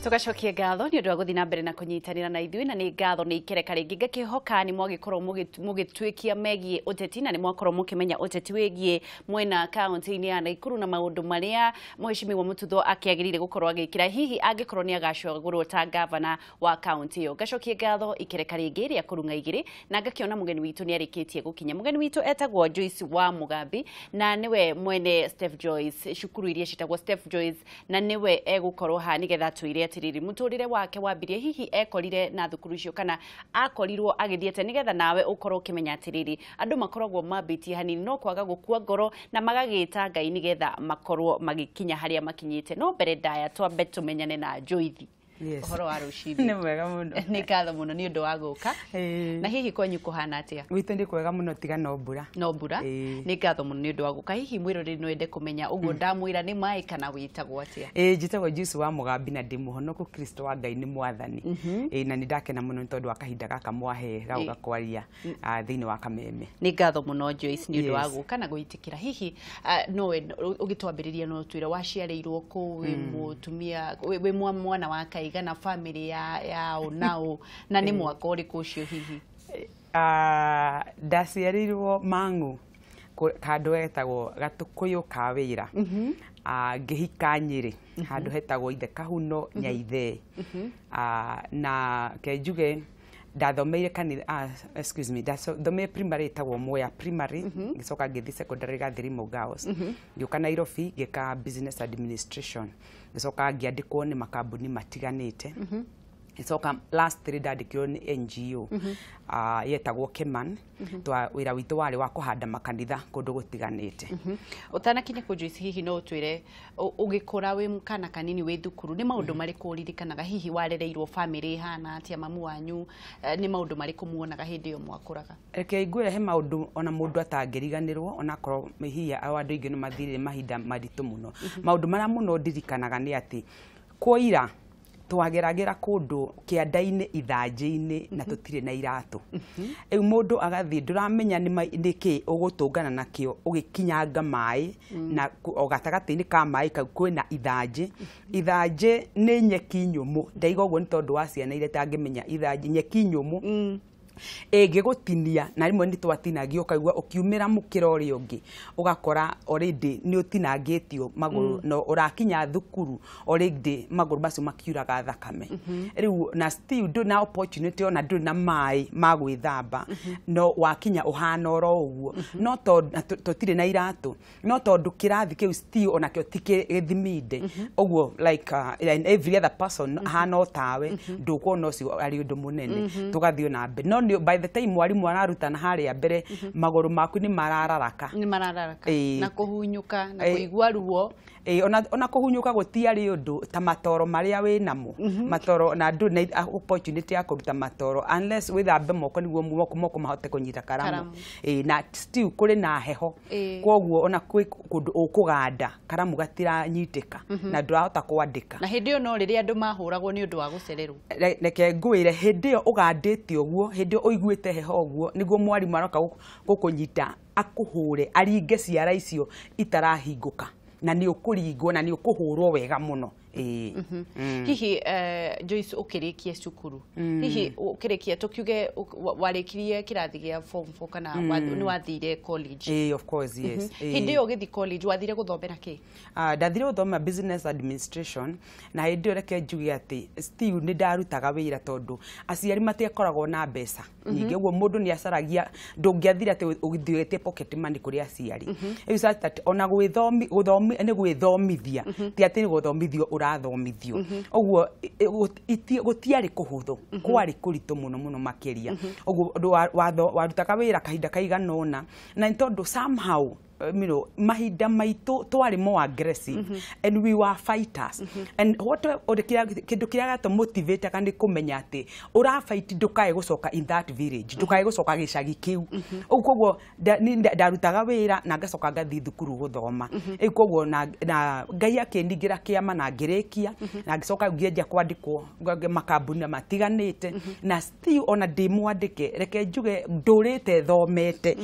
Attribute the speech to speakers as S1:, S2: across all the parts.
S1: Tugacokia ngatho nĩ ũndũ wa gũthiĩ na mbere na kũnyitanĩra na ithuĩ, na nĩ ngatho nĩ ikereka rĩngĩ. Ngakĩhoka nĩ mwagĩkorwo mũgĩtuĩkia megiĩ ũteti, na nĩ mwakorwo mũkĩmenya ũteti wĩgiĩ mwena kaunti-inĩ ya Nakuru na maũndũ marĩa Mheshimiwa Mututho akĩagĩrĩire gũkorwo agĩkĩra hihi angĩkorwo nĩ agacagũrwo ta gavana wa kaunti ĩyo. Ngacokia ngatho ikereka rĩngĩ rĩa kũrung'a igĩrĩ, na ngakĩona mũgeni witũ nĩ arĩkĩtie gũkinya. Mũgeni witũ etagwo Joyce wa Mugambi, na nĩwe mwene Steph Joyce, cukuru iria citagwo Steph Joyce, na nĩwe egũkorwo haha nĩgetha atwĩre atĩrĩrĩ, mũtũrĩre wake wambirie hihi ekorire na thukuru icio kana akorirwo agĩthiĩte, nĩgetha nawe ũkorwo ũkĩmenya atĩrĩrĩ, andũ makoragwo mambĩtie hanini no kwaga gũkua ngoro na magagĩta Ngai nĩgetha makorwo magĩkinya harĩa makinyĩte. No mbere ndaya twambe tũmenyane na Joyce.
S2: Yes.
S1: Ũhoro wa rũcinĩ?
S2: Nĩ mwega mũno.
S1: Nĩ ngatho mũno nĩ ũndũ wa gũka. Na hihi kwanyu kũhana atĩa?
S2: Gwitũ nĩ kwega mũno tiga no mbura.
S1: No mbura. Nĩ ngatho mũno nĩ ũndũ wa gũka. Hihi mwĩroreri no ende kũmenya ũguo ndamwĩra nĩ maĩ kana wĩtagwo atĩa?
S2: Ĩĩ, njĩtagwo Joyce wa Mugambi na ndĩ mũhonoku, Kristo wa Ngai nĩ mwathani. Ĩĩ, na nĩ ndakena mũno nĩ tondũ wa kahinda gaka mwahe ga gũka kwaria thĩinĩ wa Kameme.
S1: Nĩ ngatho mũno Joyce nĩ ũndũ wa gũka na gwĩtĩkĩra. Hihi no ũgĩtwambĩrĩria no twĩre waciarĩirwo kũ, wĩ mũtumia, wĩ mwana wa kaigana, family ya ũ na ũ, na nĩ mwaka ũrĩkũ ũcio hihi?
S2: Ndaciarĩirwo Mang'u, handũ hetagwo Gatũkũyũ ka wĩra. Ngĩhika Nyĩrĩ, handũ hetagwo Ithe Kahuno Nyaithee. Na ke njuge ndathomeire kanitha, excuse me, ndathomeire primary ĩtagwo Mwea Primary, ngĩcoka ngĩthiĩ secondary Gathirimo Girls, ngĩũka Nairobi ngĩka business administration, ngĩcoka ngĩandĩkwo nĩ makambuni matiganĩte. Ngĩcoka last three ndandĩkirwo nĩ NGO yetagwo Keman. Wĩra witũ warĩ wa kũhanda makanitha kũndũ gũtiganĩte.
S1: Ũtanakinya kũ Joyce, hihi no ũtwĩre ũgĩkũra wĩ kana kanini wĩ thukuru nĩ maũndũ marĩkũ ũririkanaga? Hihi warereirwo family ĩhana atĩa? Mamu wanyu nĩ maũndũ marĩkũ muonaga hĩndĩ ĩyo mwakũraga?
S2: Reke ngwĩre he maũndũ ona mũndũ atangĩriganĩrwo, onakorwo hihi andũ aingĩ nĩ mathirire mahinda maritũ mũno. Maũndũ marĩa mũno ndirikanaga nĩ atĩ kwoira twageragĩra kũndũ kĩanda-inĩ ithanjĩ-inĩ na tũtirĩ na iratũ. Rĩu mũndũ agathiĩ ndũramenya nĩ kĩ ũgũtũngana nakĩo ũgĩkinyanga maĩ, na o gatagatĩ-inĩ ka maĩ kau kwĩna ithanjĩ. Ithanjĩ nĩ nyeki nyũmũ, ndaiga ũguo nĩ tondũ wa ciana iria itangĩmenya ithanjĩ, nyeki nyũmũ ĩngĩgũtinia, na rĩmwe nĩ twatinagio ũkaigua ũkiumĩra mũkĩra ũrĩa ũngĩ ũgakora already nĩ ũtinangĩtio magũrũ, na ũrakinya thukuru already magũrũ macio makiuraga thakame. Rĩu na still ndũrĩ na opportunity, ona ndũrĩ na maĩ ma gwĩthamba, no wakinya ũhana oro ũguo, no tondũ tũtirĩ na iratũ, no tondũ kĩrathi kĩu still onakĩo ti gĩthiminde ũguo, like every other person ahana o tawe, ndũkuona ũcio arĩ ũndũ mũnene, tũgathiĩ na mbere. No nĩ by the time mwarimũ ararutana harĩa mbere, magũrũ maku nĩ marararaka.
S1: Nĩ marararaka. Na kũhunyũka na kũigua ruo.
S2: Ĩĩ, ona kũhunyũka gũtiarĩ ũndũ ta matoro marĩa wĩ namo, matoro na ndũrĩ na opportunity ya kũruta matoro unless wĩthambe moko nĩguo moko mahote kũnyita karamu. Ĩĩ, na still kũrĩ na heho, koguo ona kwĩ kũndũ ũkũganda karamu gatiranyitĩka na ndũrahota kwandĩka.
S1: Na hĩndĩ ĩyo no rĩrĩa andũ mahũragwo nĩ ũndũ wa gũcererwo.
S2: Reke ngwĩre, hĩndĩ ĩyo ũgandĩte ũguo, hĩndĩ ĩyo ũiguĩte heho ũguo, nĩguo mwarimũ aroka gũkũnyita akũhũre, aringe ciara icio itarahingũka, na nĩ ũkũringwo na nĩ ũkũhũrwo wega mũno. Ĩĩ.
S1: Hihi Joyce, ũkĩrĩkia cukuru, hihi ũkĩrĩkia tũkiuge warĩkirie kĩrathi gĩa form 4 kana nĩ wathire college?
S2: Ĩĩ, of course, yes.
S1: Hĩndĩ ĩyo ũgĩthiĩ college wathire gũthomera kĩ?
S2: Ndathire gũthoma business administration, na hĩndĩ ĩyo reke njuge atĩ still nĩ ndarutaga wĩra tondũ aciari matiakoragwo na mbeca nyingĩ, ũguo mũndũ nĩ acaragia, ndũngĩathire atĩ ũthiĩte pocket money kũrĩ aciari. Rĩu such that ona gwĩthomi gũthomi nĩ gwĩthomithia, ti atĩ nĩ gũthomithio ũrathomithio ũguo, gũtiarĩ kũhũthũ, kwarĩ kũritũ mũno mũno makĩria. Ũguo ũndũ warutaga wĩra kahinda kaigana ũna, na nĩ tondũ somehow mahinda maitũ twarĩ more aggressive and we were fighters, and what kĩndũ kĩrĩa gĩatũ motivate nĩ kũmenya atĩ ũrafight ndũkae gũcoka in that village, ndũkae gũcoka gĩcagi kĩu. Ũguo koguo ndarutaga wĩra na ngacoka ngathiĩ thukuru gũthoma. Rĩu koguo na Ngai akĩningĩra kĩama na ngĩrĩkia, na ngĩcoka ngĩanjia kwandĩkwo makambuni matiganĩte, na still ona ndĩ mwandĩke, reke njuge ndũrĩte thomete.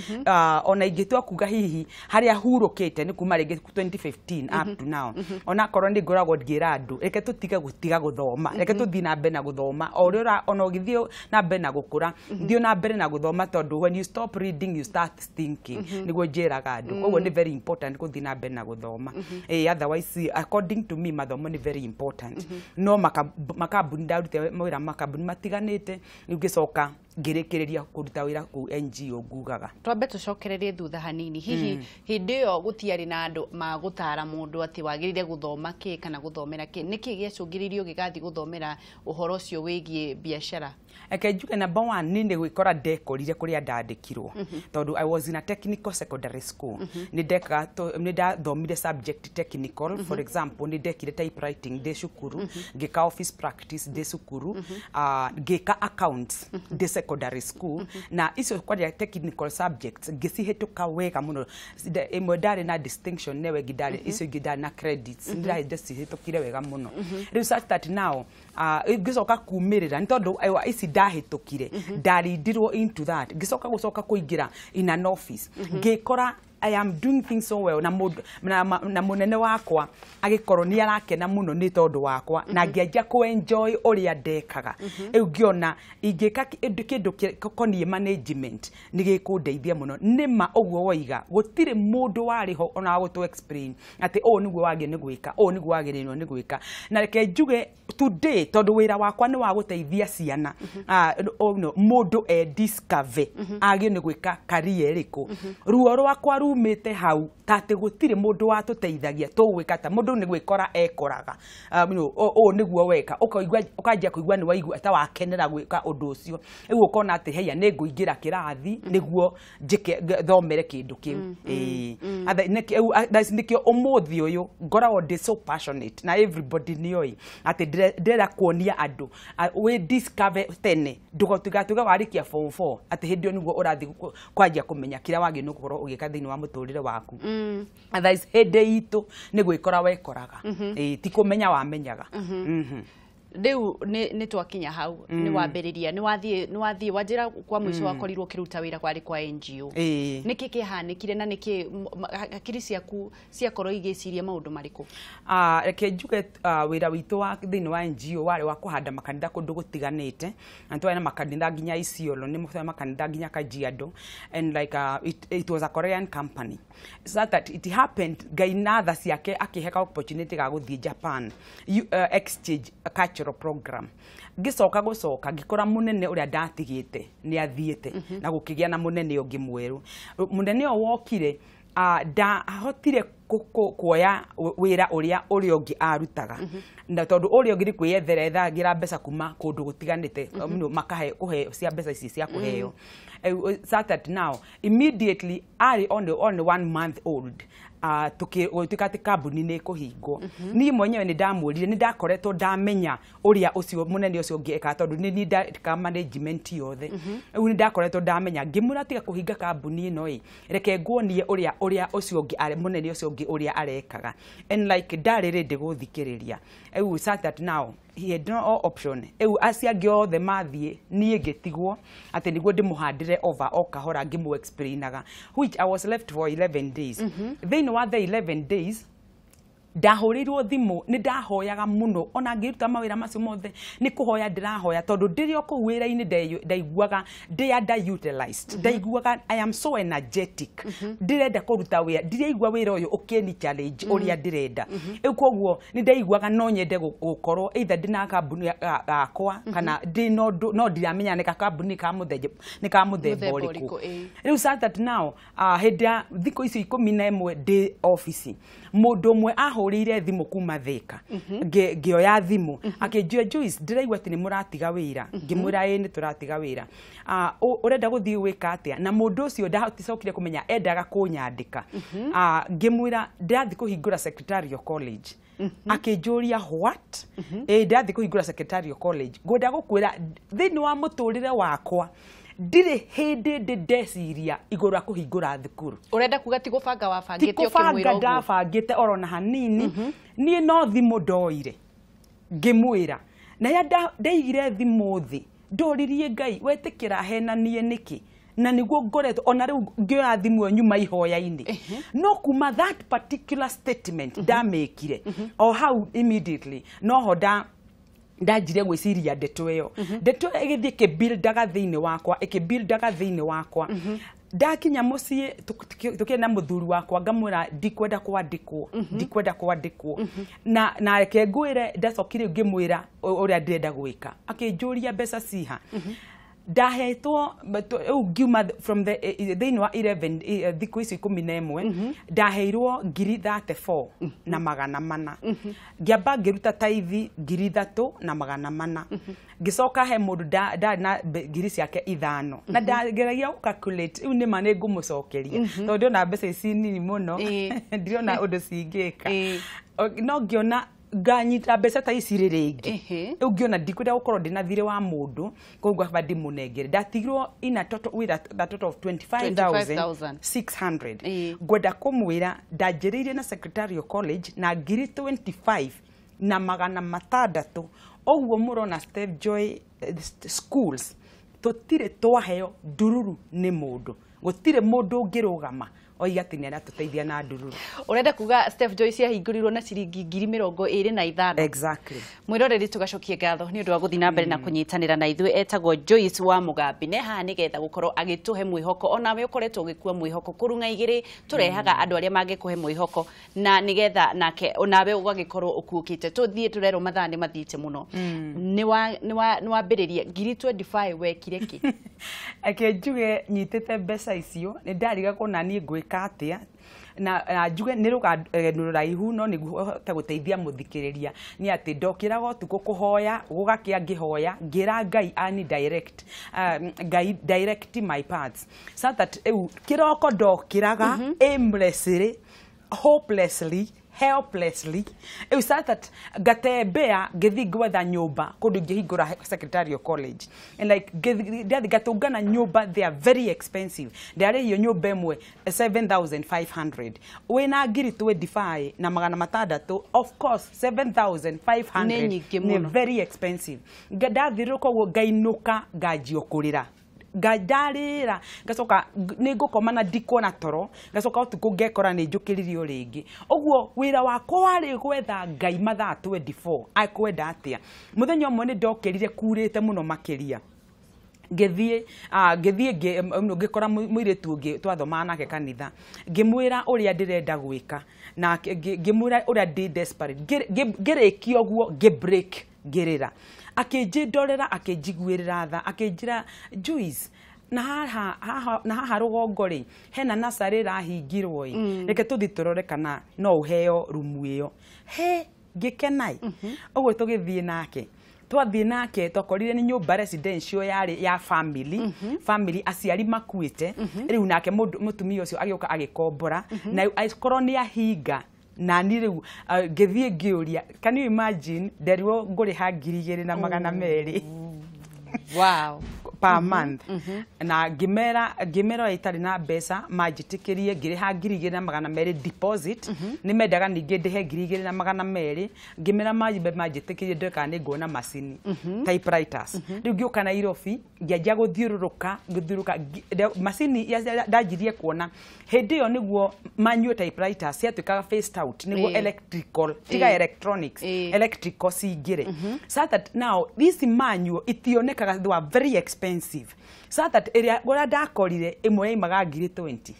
S2: Ona ingĩtua kuga hihi Harĩa hurũkĩte nĩ kuma rĩngĩ 2015 up to now. Onakorwo nĩ ngoragwo ngĩra andũ, reke tũtige gũtiga gũthoma, reke tũthiĩ na mbere na gũthoma o ũrĩa ona ũgĩthiĩ na mbere na gũkũra, thiĩ na mbere na gũthoma, tondũ when you stop reading, you start thinking, nĩguo njĩraga andũ. Koguo nĩ very important gũthiĩ na mbere na gũthoma. Otherwise, according to me, mathomo nĩ very important. No makambuni ndarutire mawĩra makambuni matiganĩte, rĩu ngĩcoka ngĩrĩkĩrĩria kũruta wĩra kũu NGO ngugaga.
S1: Twambe tũcokererie thutha hanini. Hihi hĩndĩ ĩyo gũtiarĩ na andũ magũtara mũndũ atĩ wagĩrĩire gũthoma kĩ kana gũthomera kĩ? Nĩkĩ gĩacũngĩrĩirie ũgĩgathiĩ gũthomera ũhoro ũcio wĩgiĩ biacara?
S2: Reke njuge, number one, niĩ nĩ gwĩkora ndekorire kũrĩa ndandĩkirwo, tondũ I was in a technical secondary school. Nĩ ndekaga nĩ ndathomire subject technical. For example, nĩ ndekire typewriting ndĩ cukuru, ngĩka office practice ndĩ cukuru, ngĩka accounts ndĩ secondary school, na icio kwaria technical subjects ngĩcihĩtũka wega mũno. Ĩmwe ndarĩ na distinction, newe ĩngĩ ndarĩ, icio ingĩ ndarĩ na credits. Ndarĩ ndacihĩtũkire wega mũno. Rĩu such that now ngĩcoka kumĩrĩra nĩ tondũ ici ndahĩtũkire, ndarindirwo into that, ngĩcoka gũcoka kũingĩra in an office, ngĩkora I am doing things so well, na mũndũ na mũnene wakwa agĩkorwo nĩ arakena mũno nĩ tondũ wakwa, na ngĩanjia kũ enjoy ũrĩa ndekaga. Rĩu ngĩona ingĩka kĩndũ koniĩ management nĩ gĩkũndeithia mũno. Nĩma ũguo woiga, gũtirĩ mũndũ warĩ ho ona wa gũtũ explain atĩ ũũ nĩguo wagĩrĩirwo nĩ gwĩka, ũũ nĩguo wagĩrĩirwo nĩ gwĩka. Na reke njuge today, tondũ wĩra wakwa nĩ wa gũteithia ciana, no, mũndũ e discover agĩrĩirwo nĩ gwĩka career ĩrĩkũ. Ruo rwakwa rumĩte hau, ta atĩ gũtirĩ mũndũ watũteithagia tũgwĩka, ta mũndũ nĩ gwĩkora ekoraga. Ũũ nĩguo weka, ũkaigua ũkanjia kũigua nĩ waigua ta wakenera gwĩka ũndũ ũcio. Rĩu ũkona atĩ heia, nĩ ngũingĩra kĩrathi nĩguo njĩke thomere kĩndũ kĩu. Ĩĩ. Nĩkĩo ũmũthĩ ũyũ ngoragwo ndĩ so passionate, na everybody nĩoĩ atĩ ndĩrenda kuonia andũ wĩ discover tene, ndũgatuge warĩkia form 4 atĩ hĩndĩ ĩyo nĩguo ũrathiĩ kwanjia kũmenya kĩrĩa wagĩrĩirwo nĩ gũkorwo ũgĩka thĩinĩ wa mũtũrĩre waku. Otherwise, hĩndĩ itũ nĩ gwĩkora wekoraga. Ĩĩ, ti kũmenya wamenyaga.
S1: Rĩu nĩ twakinya hau, nĩ wambĩrĩria, nĩ wathiĩ wanjĩra kwa mũico wakorirwo ũkĩruta wĩra kwarĩ kwa NGO.
S2: Ĩĩ.
S1: Nĩkĩ kĩhanĩkire na nĩkĩ hakiri ciaku ciakorwo igĩciria maũndũ marĩkũ?
S2: Reke njuge, wĩra witũ wa thĩinĩ wa NGO warĩ wa kũhanda makanitha kũndũ gũtiganĩte, na twarĩ na makanitha nginya Isiolo, nĩ twarĩ na makanitha nginya Kajiado, and like it was a Korean company, so that it happened Ngai na tha ciake akĩhe ka opportunity ga gũthiĩ Japan exchange cultural program. Ngĩcoka gũcoka ngĩkora mũnene ũrĩa ndatigĩte nĩ athiĩte, na gũkĩgĩa na mũnene ũngĩ mwerũ. Mũnene ũyũ wokire, ndahotire kuoya wĩra ũrĩa ũngĩ arutaga, na tondũ ũrĩa ũngĩ nĩ kwĩyethera ethagĩra mbeca kuma kũndũ gũtiganĩte, makahe kũhe cia mbeca ici cia kũheo. So that now immediately arĩ only 1 month old, gũtuĩka atĩ kambuni nĩ ĩkũhingwo. Niĩ mwenyewe nĩ ndamwĩrire nĩ ndakoretwo ndamenya ũrĩa ũcio mũnene ũcio ũngĩ ekaga, tondũ nĩ niĩ ndekaga management yothe. Rĩu nĩ ndakoretwo ndamenya, ngĩmwĩra tiga kũhinga kambuni ĩno ĩ, reke nguonie ũrĩa ũcio ũngĩ mũnene ũcio ũngĩ ũrĩa arekaga, and like ndarĩ ready gũthikĩrĩria. Rĩu such that now he had no option. Rĩu acio angĩ othe mathiĩ, niĩ ngĩtigwo atĩ nĩguo ndĩmũhandĩre over o kahora ngĩmũ explainaga, which I was left for 11 days. Thĩinĩ wa the 11 days ndahũrĩirwo thimũ. Nĩ ndahoyaga mũno, ona ngĩruta mawĩra macio mothe nĩ kũhoya ndĩrahoya, tondũ ndĩrĩ o kũu wĩra-inĩ ndaiguaga ndĩ underutilized. Ndaiguaga I am so energetic, ndĩrenda kũruta wĩra, ndiraigua wĩra ũyũ ũkĩni challenge ũrĩa ndĩrenda. Rĩu koguo nĩ ndaiguaga no nyende gũkorwo either ndĩna kambuni gakwa kana ndĩ na ũndũ, no ndiramenya nĩ kambuni ka mũthemba nĩ ka mũthemba
S1: Mũthemba
S2: ũrĩkũ.
S1: ũrĩkũ, ĩĩ.
S2: Rĩu such that now hĩndĩ ya thikũ icio 11 ndĩ obici, mũndũ ũmwe ahũrĩire thimũ kuma Thĩka. Ngĩoya thimũ, akĩnjĩra, "Joyce, ndĩraigua atĩ nĩ mũratiga wĩra." Ngĩmwĩra, "Ĩĩ, nĩ tũratiga wĩra." "Ũrenda gũthiĩ gwĩka atĩa?" Na mũndũ ũcio ndacokire kũmenya endaga kũnyandĩka. Ngĩmwĩra ndĩrathiĩ kũhingũra secretarial college. Akĩnjũria, "What?" "Ĩĩ, ndĩrathiĩ kũhingũra secretarial college." Ngwenda gũkwĩra, thĩinĩ wa mũtũrĩre wakwa ndirĩ hĩndĩ ndĩ ndeciria igũrũ rĩa kũhingũra thukuru.
S1: Ũrenda kuga ti gũbanga
S2: Ti
S1: wabangĩte ũkĩmwĩra
S2: kũbanga
S1: ũguo?
S2: Ndabangĩte oro na hanini. Niĩ no thimũ ndoire ngĩmwĩra, na rĩrĩa ndaigire thimũ thĩ, ndoririe Ngai, wetĩkĩra henanie nĩkĩ? Na nĩguo ngoretwo ona rĩu ngĩoya thimũ ĩyo nyuma ihoya-inĩ, no kuma that particular statement ndamĩkire o hau immediately, noho ndanjire gwĩciria ndeto ĩyo. Ndeto ĩyo ĩgĩthiĩ ĩkĩbuildaga thĩinĩ wakwa, ĩkĩbuildaga thĩinĩ wakwa. Ndakinya mũciĩ tũkĩrĩ na mũthuri wakwa, ngamwĩra ndikwenda kwandĩkwo, ndikwenda kwandĩkwo. Na reke ngwĩre, ndacokire ngĩmwĩra ũrĩa ndĩrenda gwĩka, akĩnjũria mbeca ciha. Ndahetwo rĩu ngiuma from the thĩinĩ wa 11 thikũ icio 11, ndaheirwo ngiri 34 na magana mana. Ngĩamba ngĩruta taithi 3400, ngĩcoka he mũndũ ndarĩ na ngiri ciake 5, na ndageragia gũ calculate rĩu nĩma nĩ ngũmũcokeria, tondũ ndĩrona mbeca ici nini mũno, ndirona ũndũ cingĩka. No ngĩona nganyita mbeca ta ici rĩ rĩngĩ, rĩu ngĩona ndikwenda gũkorwo ndĩna thirĩ wa mũndũ, koguo aba ndĩmũnengere. Ndatigirwo in a total, with a total of 25,600. Ngwenda kũmwĩra ndanjĩrĩirie na Secretarial College na ngiri 25 na magana matandatũ. Ũguo mũrona Step Joy Schools, tũtirĩ twaheo ndururu nĩ mũndũ, gũtirĩ mũndũ ũngĩrũgama oiga atĩ nĩ aratũteithia na ndururu.
S1: Ũrenda kuga Steph Joy ciahingũrirwo na ciringi 25,000?
S2: Exactly.
S1: Mwĩroreri, tũgacokie ngatho nĩ ũndũ wa gũthiĩ na mbere na kũnyitanĩra na ithuĩ. Etagwo Joyce wa Mũgambi, ne haha nĩgetha gũkorwo agĩtũhe mwĩhoko. Onawe ũkoretwo ũgĩkua mwĩhoko kũrung'a igĩrĩ, tũrehaga andũ arĩa mangĩkũhe mwĩhoko na nĩgetha nake onawe ũgagĩkorwo ũkuũkĩte. Tũthiĩ, tũrerwo mathaa nĩ mathiĩte mũno. Nĩ wambĩrĩria ngiri 25, wekire kĩ?
S2: Reke njuge nyitĩte mbeca icio nĩ ndarigagwo na niĩ ngwĩka atĩa, na njuge nĩ rũgano rũraihu, no nĩguo hote gũteithia mũthikĩrĩria nĩ atĩ ndokĩraga ũtukũ kũhoya, gũgakĩa ngĩhoya, ngĩra Ngai ani direct, Ngai direct my paths, so that rĩu kĩroko ndokĩraga aimlessly, hopelessly, helplessly, rĩu so that ngatembea ngĩthiĩ gwetha nyũmba kũndũ ingĩhingũra Secretarial College. And like ndathiĩ ngatũngana nyũmba, they are very expensive. Ndarĩhio nyũmba ĩmwe 7500, wĩna ngiri 25 na magana matandatũ, of course 7500
S1: Nĩ nyingĩ
S2: nĩ
S1: mũno.
S2: Very expensive. Ndathiũrũrũka ũguo ngainũka nganjia kũrĩra. Ndarĩra, ngacoka nĩ ngũkoma na ndikuona toro, ngacoka ũtukũ ngekora nĩ njũkĩririo rĩngĩ. Ũguo wĩra wakwa warĩ gwetha Ngai mathaa 24 akwenda atĩa. Mũthenya ũmwe nĩ ndokĩrire kurĩte mũno makĩria, ngĩthiĩ ngĩthiĩ ngĩkora mũirĩtu ũngĩ twathomaga nake kanitha, ngĩmwĩra ũrĩa ndĩrenda gwĩka na ngĩmwĩra ũrĩa ndĩ desperate. Ngĩrĩkia ũguo ngĩ break ngĩrĩra, akĩnjĩndorera, akĩnjiguĩrĩra tha, akĩnjĩra, "Joyce, na haha haha na haha rũgongo rĩ hena nasarĩ ĩrahingirwo ĩ, reke tũthiĩ tũrore kana no ũheo rumu ĩyo." He ngĩkena ĩ. Ũguo tũgĩthiĩ nake, twathiĩ nake twakorire nĩ nyũmba residential yarĩ ya family, aciari makuĩte. Rĩu nake mũtumia ũcio agĩũka agĩkombora na akorwo nĩ ahinga. Nani rĩu ngĩthiĩ ngĩũria, can you imagine, nderirwo ngũrĩha 2200 per month. Na ngĩmera ũrĩa itarĩ na mbeca, manjĩtĩkĩrie ngĩrĩha 2200 deposit. Nĩ mendaga ningĩ ndĩhe 2200. Ngĩmera manjĩtĩkĩrie ndĩre kana nĩ nguona macini typewriters. Rĩu ngĩũka Nairobi ngĩanjia gũthiũrũrũka ngĩthiũrũrũka macini ndanjirie kuona hĩndĩ ĩyo nĩguo manual typewriters ciatuĩkaga phased out, nĩguo electrical tiga electronics, electrical cingĩre. So that now these manual itionekaga, they were very expensive, so that ĩrĩa ũrĩa ndakorire ĩmwe yaimaga ngiri 20.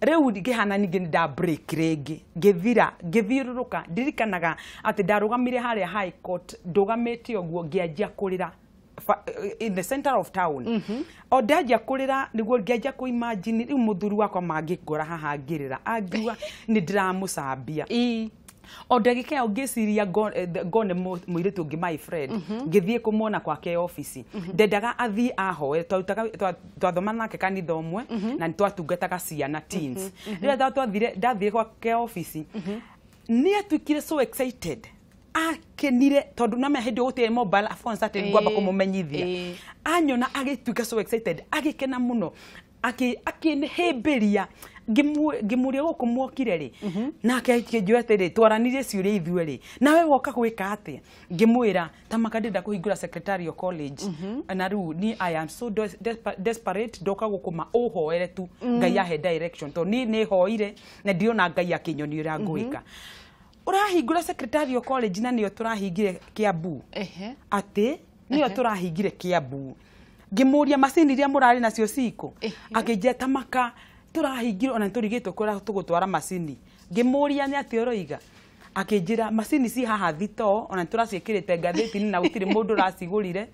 S2: Rĩu ngĩhana ningĩ nĩ nda break rĩngĩ, ngĩthira ngĩthiũrũrũka. Ndirikanaga atĩ ndarũgamire harĩa High Court, ndũgamĩte ũguo ngĩanjia kũrĩra in the center of town. O ndanjia kũrĩra nĩguo ngĩanjia kũ imagine rĩu mũthuri wakwa mangĩngora haha ngĩrĩra angiuga nĩ ndĩramũcambia. O ndagĩka ĩyo ngĩciria ngone mũirĩtu ũngĩ, my friend, ngĩthiĩ kũmuona kwake ofici. Ndendaga athiĩ ahoe, twathoma nake kanitha ũmwe na nĩ twatungataga ciana teens. Rĩrĩa twathire, ndathire gwake ofici, nĩ atuĩkire so excited, akenire, tondũ nama hĩndĩ ĩyo gũtirĩ mobile phones atĩ ngwamba kũmũmenyithia. Anyona agĩtuĩka so excited, agĩkena mũno. Akĩhĩmbĩria ngĩmũria gũkũ mwokire rĩ nake akĩnjũra atĩrĩ twaranirie ciũria ithuĩ rĩ nawe woka gwĩka atĩa ngĩmwĩra ta maka ndĩrenda kũhingũra secretarial college na rĩu ni I am so desperate ndoka gũkũ ma ũhoere tu Ngai ahe direction tondũ niĩ nĩ hoire na ndirona Ngai akĩnyonia ũrĩa ngwĩka ũrahingũra secretarial college na nĩyo tũrahingire Kiambu atĩ nĩyo tũrahingire Kiambu ngĩmũria macini iria mũrarĩ nacio ciko akĩnjĩra ta maka tũrahingire ona nĩtũrigĩtwo kũrĩa tũgũtwara macini ngĩmũria nĩ atĩ ũroiga akĩnjĩra macini ci haha thitoo ona nĩtũraciĩkĩrĩte ngathĩti-inĩ na gũtirĩ mũndũ ũracigũrire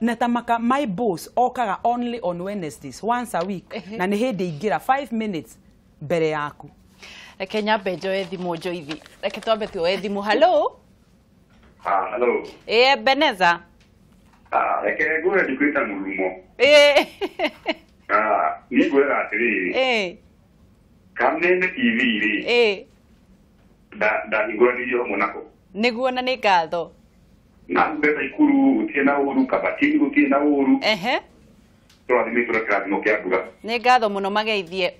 S2: na ta maka my boss okaga only on Wednesdays once a week na nĩ hĩndĩ ingĩra 5 minutes mbere yaku.
S1: Reke nyambe njoe thimũ Njoithi. Reke twambe tuoe thimũ. Hello.
S3: Hello.
S1: Beneza.
S3: Reke ngũre ndikwĩta mũrumo. Niĩ ngwĩraga atĩrĩrĩ. Kameme TV rĩ. Ndahingũranirio hamwe nako.
S1: Nĩguo na nĩ ngatho.
S3: Na mbeca Ikuru gũtirĩ na ũru, Kabatini gũtirĩ na ũru. Tũrathimĩtwo na kĩrathimo kĩa mbura.
S1: Nĩ ngatho mũno mageithie.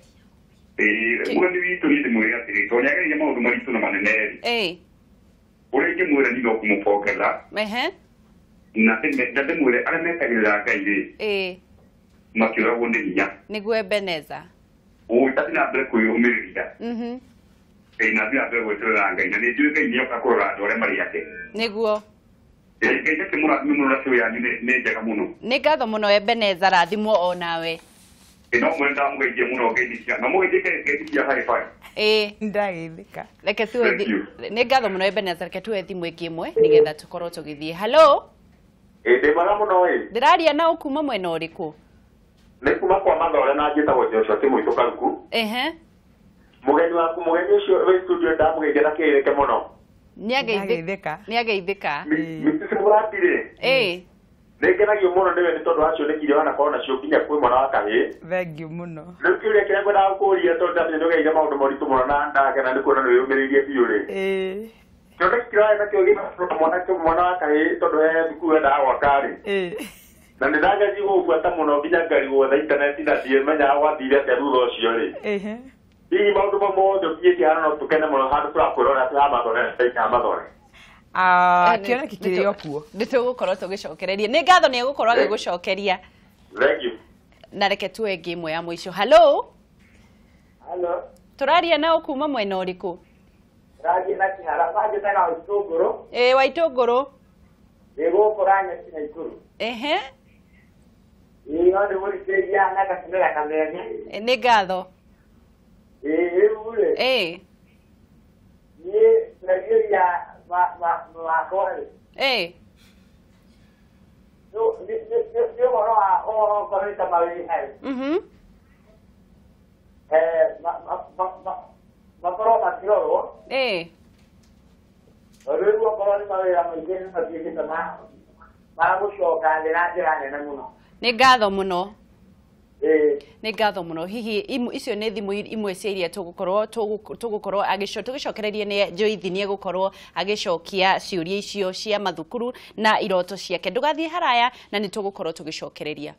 S3: Mũgeni witũ niĩ ndĩmwĩre atĩrĩ tondũ nĩageririe maũndũ maritũ na manene rĩ. Ũrĩa ingĩmwĩra niĩ no kũmũbongeza. Na ndĩmwĩre arĩa metagĩrĩra Ngai rĩ. Makĩũragwo nĩ hinya.
S1: Nĩguo Ebeneza.
S3: Ũũ na mbere kwĩyũmĩrĩria. Na thiĩ na mbere gweterera Ngai na nĩ njũĩ Ngai nĩoka kũrora andũ arĩa marĩ ake.
S1: Nĩguo.
S3: Ngai akĩmũrathime mũno na show yanyu nĩ njega mũno.
S1: Nĩ ngatho mũno Ebeneza, rathimwo o nawe.
S3: No mwĩre ndamũgeithie mũno ngeithi cia na mũgeithie ngeithi cia hi-fi.
S2: Ndageithĩka.
S1: Reke tuwe nĩ ngatho mũno Ebeneza, reke tuwe thimũ ĩngĩ ĩmwe nĩgetha tũkorwo tũgĩthiĩ. Hello.
S4: Ndĩ mwega mũno ĩ.
S1: Ndĩraria na ũkuma mwena ũrĩkũ?
S4: Nĩ kuma kwa Mathore na njĩtagwo Joshua Kĩmũitũ Karuku. Mũgeni waku mũgeni ũcio wĩ studio ndamũgeithia na kĩrĩke mũno.
S1: Nĩageithĩka. Nĩageithĩka.
S4: Mrs. Mũrati rĩ. Nĩ ngenagio mũno nĩwe nĩ tondũ wa cioneki iria wanakorwo nacio nginya kwĩ mwana wa kahĩĩ.
S2: Thengiũ mũno.
S4: Rĩu kĩũria kĩrĩa ngwendaga gũkũria tondũ ndamenya nĩũgereire maũndũ maritũ mũno na ndakena nĩ kuona nĩwĩyũmĩrĩirie biũ rĩ. Kĩoneki kĩrĩa warĩ nakĩo gĩa mwana wa kahĩĩ tondũ he thukuru wendaga gwaka rĩ. Na nĩ ndageria gũgũbuata mũno nginya ngarigwo na intaneti na ndimenyaga gwathire atĩa thutha ũcio rĩ. Hihi maũndũ mau mothe ũkinyĩtie hana no tũkene mũno handũ tũrakwĩrora atĩ ha Mathore ha Mathore.
S2: Kĩoneki kĩrĩ o kuo.
S1: Nĩ tũgũkorwo tũgĩcokereria. Nĩ ngatho nĩ egũkorwo agĩgũcokeria.
S4: Thank you.
S1: Na reke tuoe ĩngĩ ĩmwe ya mũico. Hello.
S5: Hello.
S1: Tũraria nao kuma mwena ũrĩkũ?
S5: Tũraria na Kĩhara, manjĩtaga Waitũngũrũ.
S1: Waitũngũrũ.
S5: Ndĩ gũkũ Ranyeki Naikuru. No nĩ mũthikĩrĩria na ngakenera Kameme.
S1: Nĩ ngatho.
S5: Rĩu rĩ. Niĩ ndĩrageria wakwa rĩ. Nĩ ũhoro wa ũhoro ũkorwo ta mawĩra rĩ. Makorwo makĩrorwo. Tondũ rĩu okorwo nĩ mawĩra maingĩ nĩ matuĩkĩte ma gũcoka thĩ na njĩra nene mũno.
S1: Nĩ ngatho mũno. Nĩ ngatho mũno. Hihi icio nĩ thimũ imwe cia iria tũgũkorwo tũgĩcokereria nĩ Njoithi nĩ egũkorwo agĩcokia ciũria icio cia mathukuru na iroto ciake. Ndũgathiĩ haraya na nĩ tũgũkorwo tũgĩcokereria.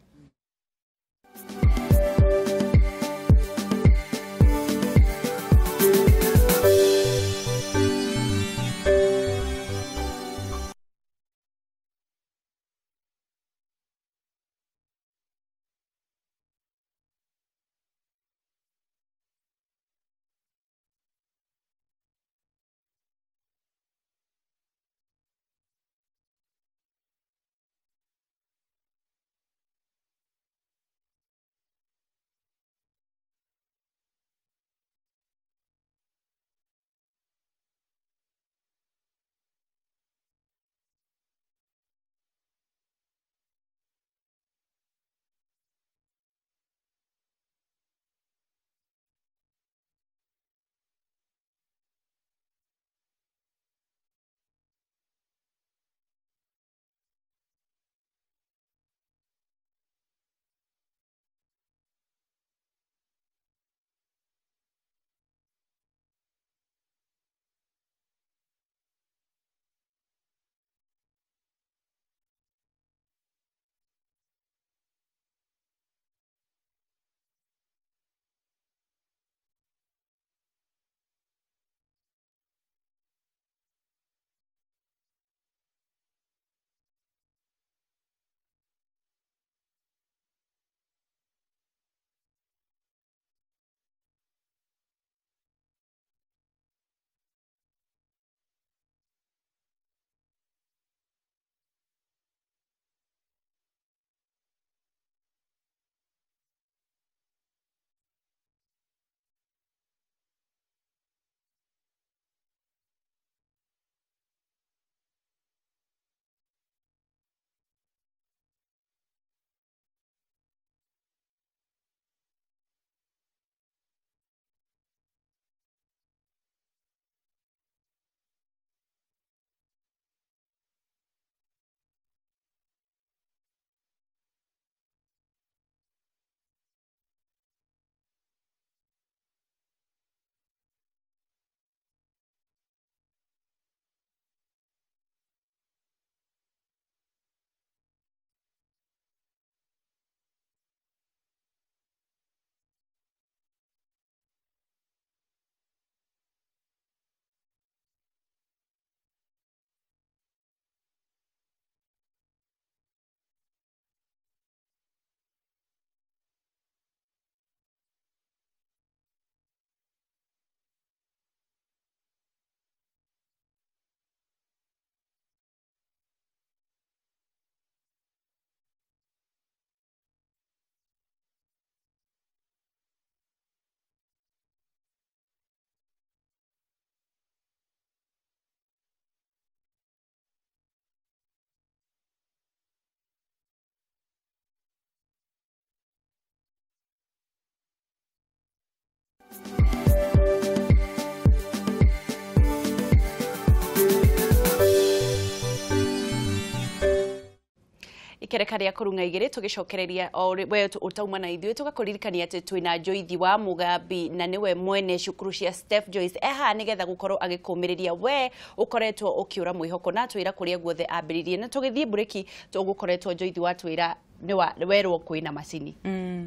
S1: Ikereka rĩa kũrung'a igĩrĩ tũgĩcokereria o we ũtauma na ithuĩ tũgakũririkania atĩ twĩna Joyce wa Mugambi na nĩwe mwene cukuru cia Steph Joyce eha nĩgetha gũkorwo agĩkũmĩrĩria we ũkoretwo ũkĩũra mwĩhoko na twĩra kũrĩa guothe ambĩrĩrie na tũgĩthiĩ mburĩki tũgũkoretwo Joyce wa twĩra nĩ werwo kwĩna macini.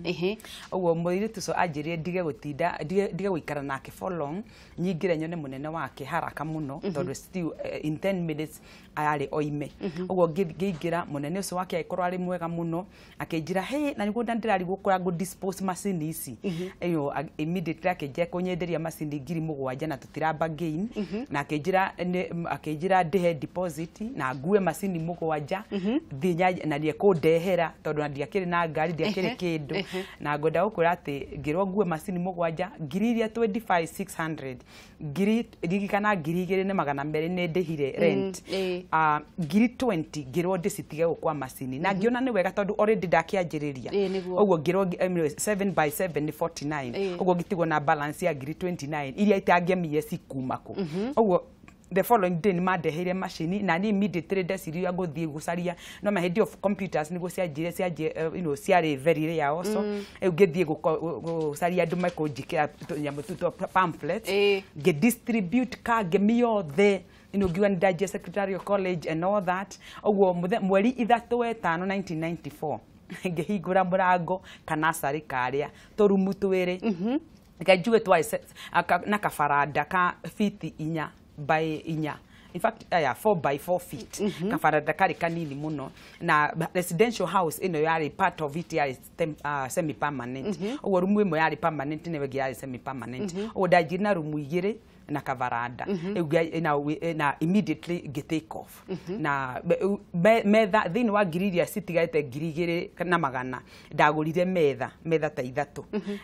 S1: Ehe.
S2: Ũguo mũirĩtu ũcio anjĩrire ndige gũtinda, ndige gũikara nake for long, nyingĩre nyone mũnene wake haraka mũno tondũ still in 10 minutes ararĩ oime. Ũguo ngĩingĩra, mũnene ũcio wake agĩkorwo arĩ mwega mũno, akĩnjĩra, "Hey, na nĩguo ndĩrarigwo kũrĩa ngũ dispose macini ici." Ĩyo immediately akĩnjĩra kũnyenderia macini 7,000 na tũtiramba gain, na akĩnjĩra akĩnjĩra ndĩhe deposit na ngue macini 7 thiĩ na nĩekũndehera tondũ ndiakĩrĩ na ngari, ndiakĩrĩ kĩndũ. Na ngwenda gũkwĩra atĩ ngĩrwo ngue macini 7, ngiri iria 25,600, ngiri ririkana 2,200 nĩ ndĩhire rent. 20,000 ngĩrwo ndĩcitige gũkwa macini, na ngĩona nĩ wega tondũ already ndakĩanjĩrĩria.
S1: Nĩguo.
S2: Ũguo ngĩrwo 7 by 7 nĩ 49. Ũguo ngĩtigwo na balance ya ngiri 29 iria itangĩamire cikuma kũ. Ũguo the following day nĩ mandeheire macini, na niĩ immediately ndeciria ngũthiĩ gũcaria no ma hĩndĩ ĩyo computers nĩguo cianjire cianjie, ciarĩ very rare also. Rĩu ngĩthiĩ gũcaria andũ mekũnjĩkĩra tũnyamũ tũu twa pamphlets, ngĩ-distribute Kangemi yothe, ngiuga nĩ ndanjia secretarial college and all that. Ũguo mweri 3 wetano 1994 ngĩhingũra mũrango kanasarĩ karĩa tũrumu twĩrĩ, reke njuge twarĩ na kabaranda ka fiti 4 by 4, in fact aya 4 by 4 feet, kabaranda karĩ kanini mũno, na residential house ĩno yarĩ part of it yarĩ semi permanent. Ũguo rumu ĩmwe yarĩ permanent na ĩyo ĩngĩ yarĩ semi permanent. Ũguo ndanjire na rumu igĩrĩ na kavaranda. Rĩu na immediately ngĩ take off na metha thĩinĩ wa ngiri iria citigarĩte, 2,100, ndagũrire metha ta ithatũ.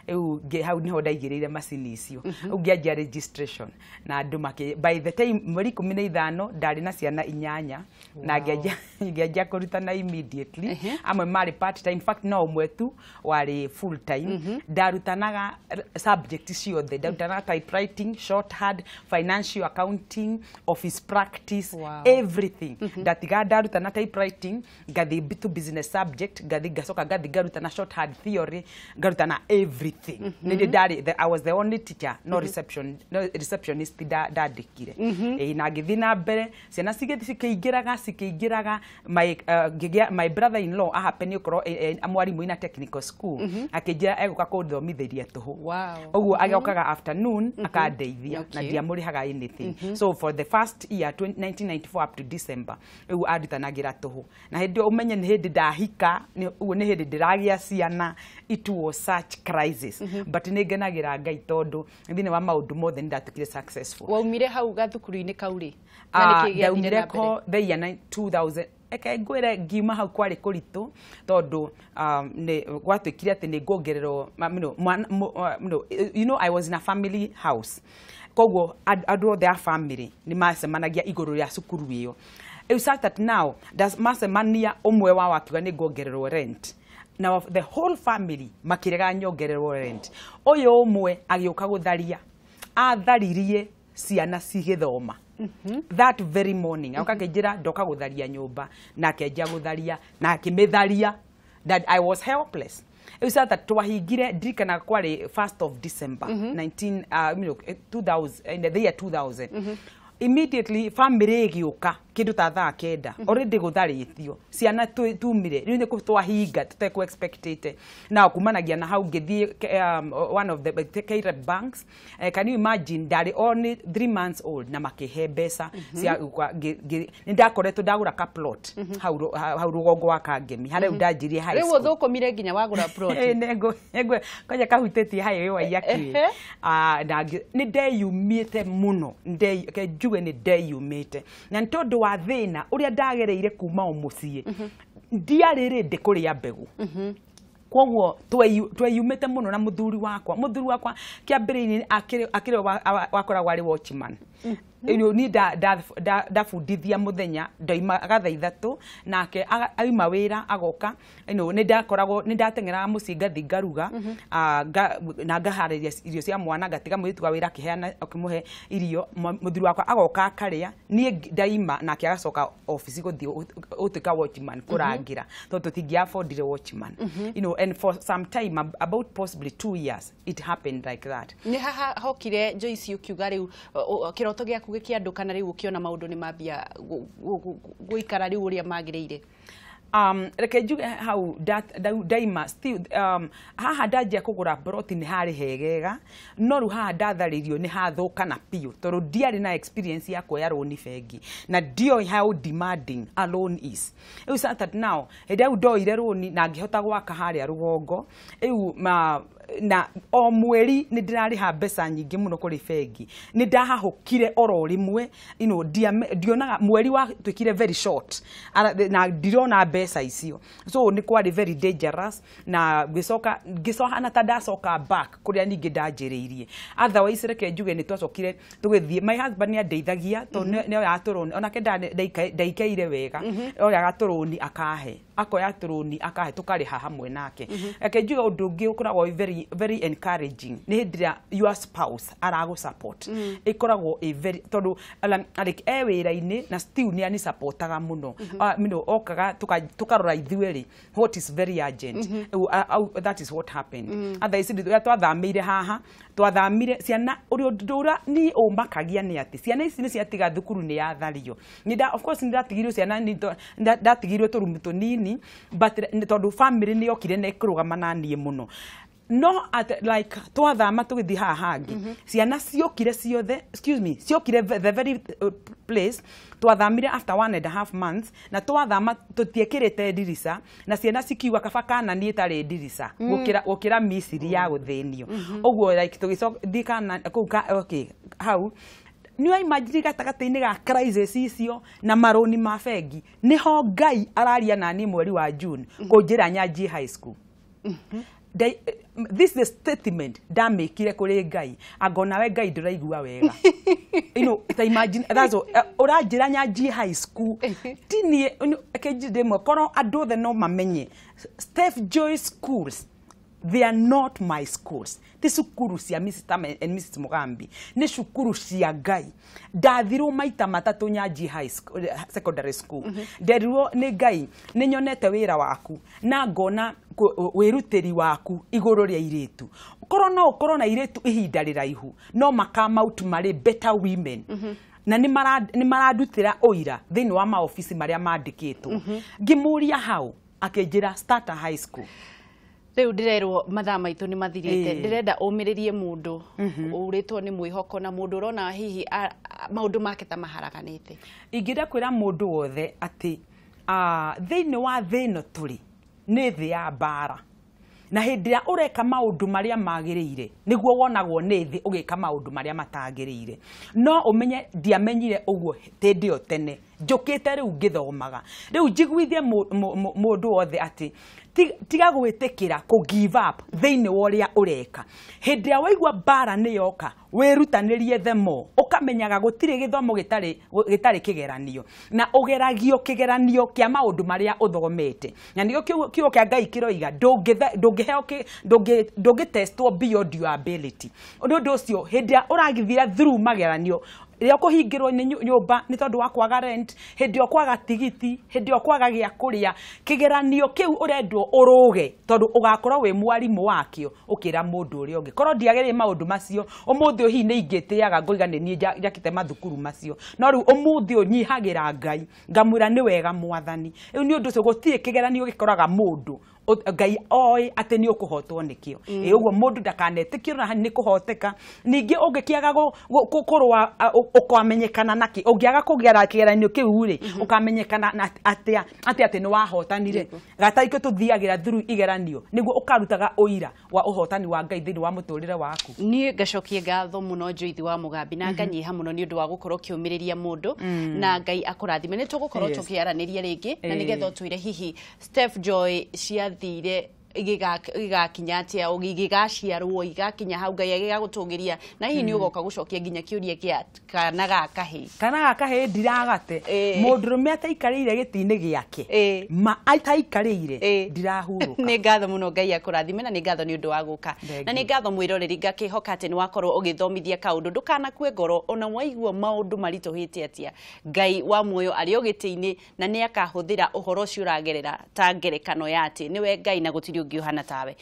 S2: Rĩu hau niho ndaigĩrĩire macini icio. Rĩu ngĩanjia registration na andũ makĩ by the time mweri 15 ndarĩ na ciana 8 na ngĩanjia kũrutana immediately. Amwe marĩ part time, in fact no ũmwe tu warĩ full time. Ndarutanaga subject ciothe, ndarutanaga typewriting, shorthand, financial accounting, office practice, everything. Ndatiga ndarutana typewriting, ngathi to business subject, ngathi ngacoka ngathi ngarutana shorthand theory, ngarutana everything. Nĩ ndarĩ I was the only teacher, no reception, no receptionist ndandĩkire. Ĩĩ, na ngĩthiĩ na mbere, ciana cigĩthiĩ cikĩingĩraga cikĩingĩraga. My ngĩgĩa my brother in law ahappen gũkorwo mwarimũ ina technical school, akĩnjĩra egũka kũnthomithĩria tũhũ. Ũguo agĩokaga afternoon akandeithia na ndiamũrĩhaga anything. So for the first year, 20 1994 up to December, rĩu andutanagĩra tũhũ, na hĩndĩ ĩyo ũmenye nĩ hĩndĩ ndahika, ũguo nĩ hĩndĩ ndĩragĩa ciana. It was such crisis, but nĩ ngenagĩra Ngai tondũ thĩinĩ wa maũndũ mothe nĩ ndatuĩkire successful.
S1: Waumire hau gathukuru-inĩ kau rĩ, na nĩkĩ gĩathire
S2: Ndaumire
S1: na mbere?
S2: Ko the year 2000, eke ngwĩre, ngiuma hau kwarĩ kũritũ tondũ nĩ gwatuĩkire atĩ nĩ nguongererwo I was in a family house, koguo andũ othe a family nĩ macemanagia igũrũ rĩa cukuru ĩyo. Rĩu such that now macemania, ũmwe wao akiuga nĩ nguongererwo rent. Now the whole family makĩrega nyongererwo rent. Ũyũ ũmwe agĩũka gũtharia, atharirie ciana cigĩthoma that very morning. Aoka akĩnjĩra ndoka gũtharia nyũmba, na akĩanjia gũtharia na akĩmĩtharia, that I was helpless. Rĩu sasa twahingire, ndirikanaga kwarĩ 1st of December 19 2000, in the year 2000. Immediately family ĩgĩũka kĩndũ ta thaa 9, already gũtharĩtio, ciana tumire, rĩu nĩ twahinga tũtekũ expectĩte. Na kumanagia na hau ngĩthiĩ one of the KREB banks. Can you imagine, ndarĩ only 3 months old na makĩhe mbeca cia nĩ ndakoretwo ndagũra ka plot hau hau rũgongo wa Kangemi harĩa rĩu ndanjirie high
S1: Rĩu
S2: school.
S1: ũthũkũmire nginya wagũra plot?
S2: Kwanja kahutĩtie hayo waiya kĩ. Na nĩ ndeyumĩte mũno. Reke njuge nĩ ndeyumĩte, na nĩ tondũ wa thĩna ũrĩa ndagereire kuma o mũciĩ, ndiarĩ rĩndĩ kũrĩa mbegũ. Koguo tweyumĩte mũno na mũthuri wakwa. Mũthuri wakwa kĩambĩrĩria-inĩ akĩrĩ wakoragwo arĩ watchman. Ni ndabundithia muthenya ndoimaga thaa 3 nake aima wira agoka ni ndakoragwo ni ndateng'eraga muciĩ ngathi ngaruga na ngaharĩria irio cia mwana ngatiga mũirĩtu wa wĩra akĩheana akĩmũhe irio mũthuri wakwa agoka akarĩa niĩ ndaima nake agacoka office gũthiĩ gũtuĩka watchman kũrangĩra tondũ tũtingĩ affordire watchman. And for some time about possibly 2 years it happened like that.
S1: Nĩ haha hokire Joyce ũkiuga rĩu kĩroto gĩaku gĩkĩandũka na rĩu ũkĩona maũndũ nĩ mambia gũikara rĩu ũrĩa magĩrĩire.
S2: Reke njuge hau ndaima still haha ndanjia kũgũra broti nĩ harĩ hegega no rĩu haha ndatharĩirio nĩ hathũkana biũ tondũ ndiarĩ na experience ya kuoya rũni bengi na ndioĩ how demanding a loan is. Rĩu that now hĩndĩ ĩyo ndoire rũni na ngĩhota gwaka harĩa rũgongo rĩu na o mweri nĩ ndĩrarĩha mbeca nyingĩ mũno kũrĩ bengi nĩ ndahahũkire oro rĩmwe ndionaga mweri watuĩkire very short na ndirona mbeca icio so nĩ kwarĩ very dangerous na ngĩcoka ngĩcohana ta ndacoka back kũrĩa ningĩ ndanjĩrĩirie. Otherwise reke njuge nĩ twacokire tũgĩthiĩ my husband nĩ andeithagia tondũ nĩ oyaga tũrũni onake ndaikaire wega oyaga tũrũni akahe akoya tũrũni akahe tũkarĩha hamwe nake. Reke njuge ũndũ ũngĩ ũkoragwo very very encouraging nĩ hĩndĩ ĩrĩa your spouse aragũ support ĩkoragwo ĩ very tondũ like e wĩra-inĩ na still nĩ ani supportaga mũno okaga tukarora ithuĩ rĩ what is very urgent. That is what happened. Otherwise rĩrĩa twathamĩire haha twathamire ciana ũrĩa ũrĩa ni ũmakagia nĩ atĩ ciana ici nĩ ciatiga thukuru nĩ yathario. Of course nĩ ndatigirwo ciana ndatigirwo tũrumu tũnini but tondũ family nĩ yokire na ĩkĩrũgama na niĩ mũno. No at like twathama tũgĩthiĩ haha hangĩ ciana ciokire ciothe excuse me ciokire the very place twathamire after 1.5 months na twathama tũtiekĩrĩte ndirica na ciana cikiuga kaba kana niĩ ĩtarĩ ndirica gũkĩra Misiri ya gũthĩnio ũguo like tũgĩthiĩ kana kũu okay hau nĩ waimagine gatagatĩ-inĩ ga crisis icio na marũni ma bengi nĩho Ngai araria na niĩ mweri wa June kũnjĩra nyanjie high school. This is a statement ndamĩkire kũrĩ Ngai angona we Ngai ndũraigua wega. Imagine that's all ũranjĩra nyanjie high school ti niĩ ndĩmwe korwo andũ othe no mamenye Steph Joy schools they are not my schools. Ti cukuru cia Mr. and Mrs. Mugambi nĩ cukuru cia Ngai. Ndathirwo maita matatũ nyanjie high school, secondary school. Nderirwo nĩ Ngai nĩ nyonete wĩra waku na ngona wĩrutĩri waku igũrũ rĩa irĩtu. Korwo no ũkorwo na irĩtu ihinda rĩraihu no makama out marĩ better women. Na nĩ marandutĩra ũira thĩinĩ wa maobici marĩa mandĩkĩtwo. Ngĩmũria hau akĩnjĩra start a high school.
S1: Rĩu ndĩrerwo mathaa maitũ nĩ mathirĩte ndĩrenda ũmĩrĩrie mũndũ ũrĩtwo nĩ mwĩhoko na mũndũ ũrona hihi maũndũ make ta maharaganĩte.
S2: Ingĩenda kwĩra mũndũ wothe atĩ thĩinĩ wa thĩ ĩno tũrĩ nĩ thĩ ya mbara na hĩndĩ ĩrĩa ũreka maũndũ marĩa magĩrĩire nĩguo wonagwo nĩ thĩ ũgĩka maũndũ marĩa matagĩrĩire. No ũmenye ndiamenyire ũguo hĩndĩ ĩyo tene njũkĩte rĩu ngĩthomaga rĩu njiguithie mũndũ wothe atĩ tiga gwĩtĩkĩra kũ give up thĩinĩ wa ũrĩa ũreka. Hĩndĩ ĩrĩa waigua mbara nĩ yoka wĩrutanĩrie the more ũkamenyaga gũtirĩ gĩthomo gĩtarĩ kĩgeranio na ũgeragio kĩgeranio kĩa maũndũ marĩa ũthomete na nĩkĩo kiugo kĩa Ngai kĩroiga ndũngĩtestwo beyond your ability. Nĩ ũndũ ũcio hĩndĩ ĩrĩa ũragĩthira through mageranio rĩrĩa ũkũhingĩrwo nĩ nyũmba nĩ tondũ wa kwaga rent hĩndĩ ĩyo kwaga tigiti hĩndĩ ĩyo kwaga gĩa kũrĩa kĩgeranio kĩu ũrendwo ũrũge tondũ ũgakorwo wĩ mwarimũ wakĩo ũkĩra mũndũ ũrĩa ũngĩ. Korwo ndiagereire maũndũ macio ũmũthĩ ũyũ hihi nĩ ingĩtĩaga ngoiga nĩ niĩ njakĩte mathukuru macio no rĩu ũmũthĩ ũyũ nyihagĩra Ngai ngamwĩra nĩ wega mwathani. Rĩu nĩ ũndũ ũcio gũtirĩ kĩgeranio gĩkoraga mũndũ Ngai oĩ atĩ nĩ ũkũhotwo nĩkĩo. Ũguo mũndũ ndakanetĩkĩrwo na nĩ kũhoteka. Ningĩ ũngĩkĩaga kũrũa ũkamenyekana nakĩ ũngĩaga kũgera kĩgeranio kĩu rĩ ũkamenyekana atĩa atĩ nĩ wahotanire. Gataikũ tũthiagĩra through igeranio nĩguo ũkarutaga ũira wa ũhotani wa Ngai thĩinĩ wa mũtũrĩre waku.
S1: Niĩ ngacokie ngatho mũno Joyce wa Mugambi na nganyiha mũno nĩ ũndũ wa gũkorwo ũkĩũmĩrĩria mũndũ na Ngai akũrathime. Nĩ tũgũkorwo tũkĩaranĩria rĩngĩ na nĩgetha ũtwĩre hihi Steph Joy ciathire Igakinya atia igaciarwo igakinya hau Ngai agĩgagũtũgĩria na hihi nĩ ũgoka gũcokia nginya kĩũria kĩa kana ga kahĩĩ.
S2: Kana ga kahĩĩ ndiragate. Mũndũrũme ataikarĩire gĩtĩ-inĩ gĩake ma ataikarĩire ndirahurũka.
S1: Nĩ ngatho mũno Ngai akũrathime na nĩ ngatho nĩ ũndũ wa gũka na nĩ ngatho mwĩroreri ngakĩhoka atĩ nĩ wakorwo ũgĩthomithia kaũndũ ndũkanakue ngoro ona waigua maũndũ maritũhĩte atia Ngai wa muoyo arĩ o gĩtĩ-inĩ na nĩ akahũthĩra ũhoro ũcio ũragerera ta ngerekano ya atĩ nĩwe Ngai na gũtirĩ ũngĩ ũhana tawe.